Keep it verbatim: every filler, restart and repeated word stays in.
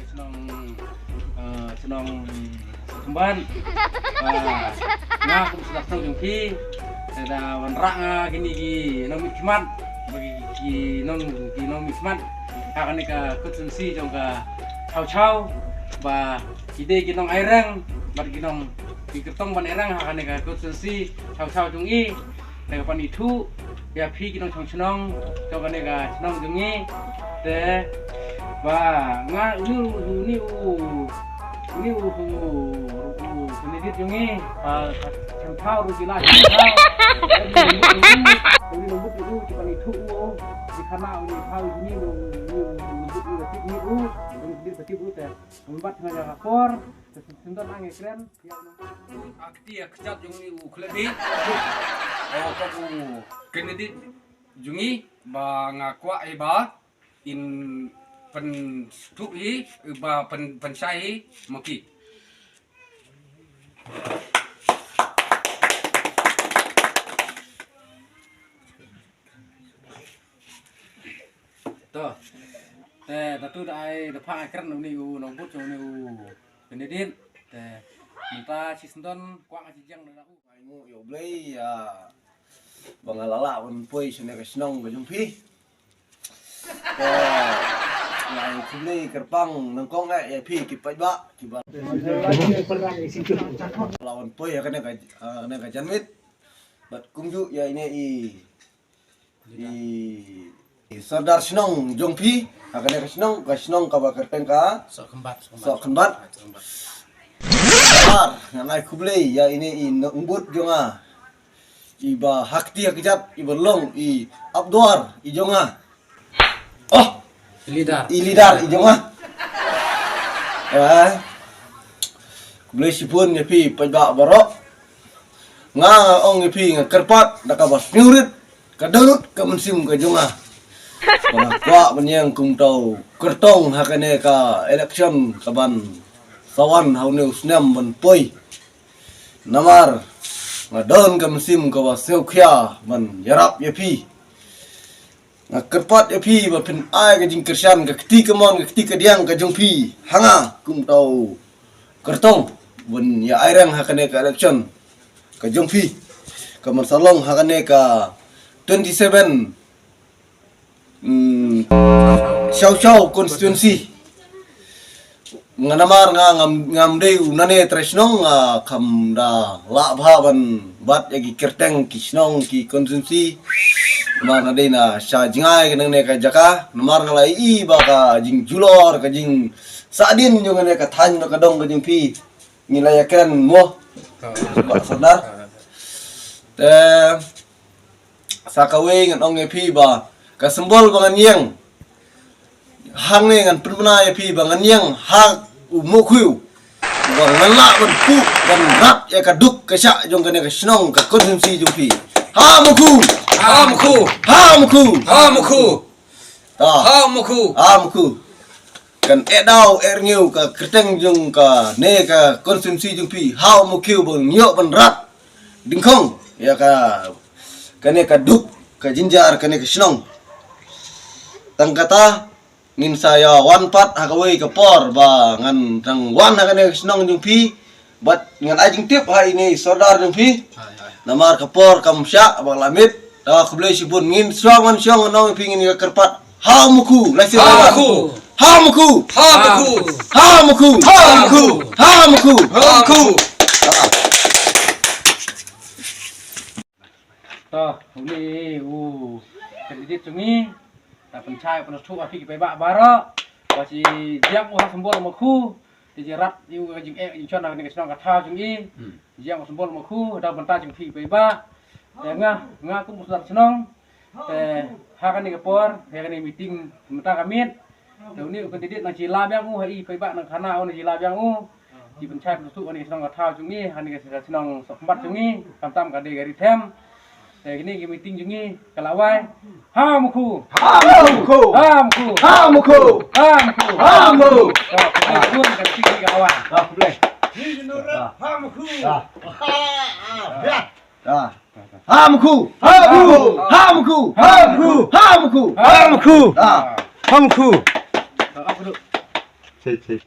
Shnong, eh, shnong Kemban. Ah, nga kum sdang shnong jong phi. Te da wanrah nga kine ki nongmihkhmat bad ki, ki nong, ki nongmihkhmat ha kane ka constituency jong ka Chawchaw, ba ki dei ki nong aireng bad ki nong, ki kyrtong ban aireng ha kane ka constituency Chawchaw jong i. Te ka ban ithuh ïa phi ki nongshong shnong jong kane ka shnong jong ngi. Te ba nga uni u, uni u, uni u, u, u candidate jong ngi, ah, Chawchaw ruh ki la Chawchaw. Uni u, uni u, ki ban ithuh u, ki khana u, uni u, uni u, uni u, uni u, uni u, te. Mynta nga ïa ka por, te sngewdon ngi kren. Ïa, ha kti ha kjat jong ngi u khlem hi. O, ka u candidate jong ngi ba nga kwah hi ba in pynthuh hi, ba pyn, pynshai hi ma ki. To. Te, tatu da ai, da phah ai kren uni u nongbud jong uni u candidate. Te, mynta shi sngewdon kwah nga shi jing da u. Ai nguh ïa U Blei ïa ba nga la lah ban poi shane ka shnong ka jong phi. Te, nga ai khublei kyrpang nyngkong eh ïa phi ki paidbah kiba lah ban poi ha kane ka, ha kane ka janmiet. Bad kumjuh ïa ine i I, i sordar shnong jong phi ha kane ka shnong, ka shnong kaba kyrteng ka Sohkhynbat, Sohkhynbat. Ar, ngan ai khublei ïa ine i nongbud jong nga, iba ha kti ha kjat iba long i apdwar i jong nga. Oh, i leader, i leader i jong nga. Ïa, khublei shibun ïa phi paidbah baroh. Nga, nga ong ïa phi, nga kyrpad da kaba sngewrit ka dohnud ka mynsiem ka jong nga. Ba nga kwah ban ïeng kum uta u kyrtong ha kane ka election kaban sa wan ha une u snem ban poi. Namar nga don ka mynsiem kaba sngewkhia ban ïarap ïa phi. Nga kyrpad ïa phi ba phin ai ka jingkyrshan, ka kti kamon, ka kti kadiang ka jong phi ha nga kum uta u kyrtong ban ïa aireng ha kane ka election ka jong phi, kaban sa long ha kane ka twenty seven, mm, Chawchaw constituency. Nga namar nga ngam, ngam dei u nane trai shnong, nga kham da lah bha ban bat ïa ki kyrteng ki shnong ki constituency. Namar nga dei na sha jngai ka nangne ka jaka, namar nga la ïohi ba ka jingjulor, ka jingsahdien jong kane ka thaiñ bad ka dong ka jong phi. Ngi la ïa kren mo, Bah Sordar. Te sa kawei ngan ong ïa phi ba ka symbol ba ngan ïeng hangne, ngan pynbna ïa phi ba ngan ïeng ha u Mawkhiew, ba ngan lah ban puh ban rat ïa ka duk ka shah jong kane ka shnong, ka constituency jong phi. Ha Mawkhiew! Ha Mawkhiew! Ha Mawkhiew! Ha Mawkhiew! Ta. Ha Mawkhiew! Ha Mawkhiew! Kan eh daw eh rngiew ka kyrteng jong kane ka constituency jong phi, ha Mawkhiew, ban ïoh ban rat dyngkhong ïa ka, kane ka duk ka jynjar kane ka shnong. Tang kata ngin sa ïa wan pat ha kawei ka por ba ngan dang wan ha kane ka shnong jong phi, bad ngan ai jingtip ha ine i sordar jong phi. Namar ka por kam shah ba la miet. Ta khublei shibun, ngin shuwa ngan shuwa ngan ong ïa phi, ngin ïa kyrpad. Ha Mawkhiew, lai sien. Ha Mawkhiew! Ha Mawkhiew! Ha Mawkhiew! Ha Mawkhiew! Ha Mawkhiew! Ha Mawkhiew! To, une u Candidate jong ngi, da pynshai pynsngewthuh ïa phi ki paidbah baroh ba shi jong u ha symbol Makhoo, te shi rat ïa u ka jingeh jingshon ha kane ka shnong ka thaw jong ngi. Jong u symbol Makhoo da bynta jong phi paidbah. Te nga, nga kum u sdang shnong, te ha kane ka por, ha kane meeting mynta ka miet, te une u candidate nang shi la biang u, ha i paidbah nang khana u nang shi la biang u. Shi pynshai pynsngewthuh kane ka shnong ka thaw jong ngi, ha kane ka shnong Sohkhmat jong ngi, khamtam ka dei ka ri them. Te kine ki meeting jong ngi ka la wai. Ha Makhoo. Ha Makhoo. Ha Makhoo. Ha Makhoo. Ha Makhoo. Ha Makhoo. Ka la wai. Hi Jundura. Ha Makhoo. Ha Makhoo. Ha Makhoo. Ha Makhoo. Ha Makhoo. Ha Makhoo. Ha Makhoo. Ha Makhoo. Cek, cek.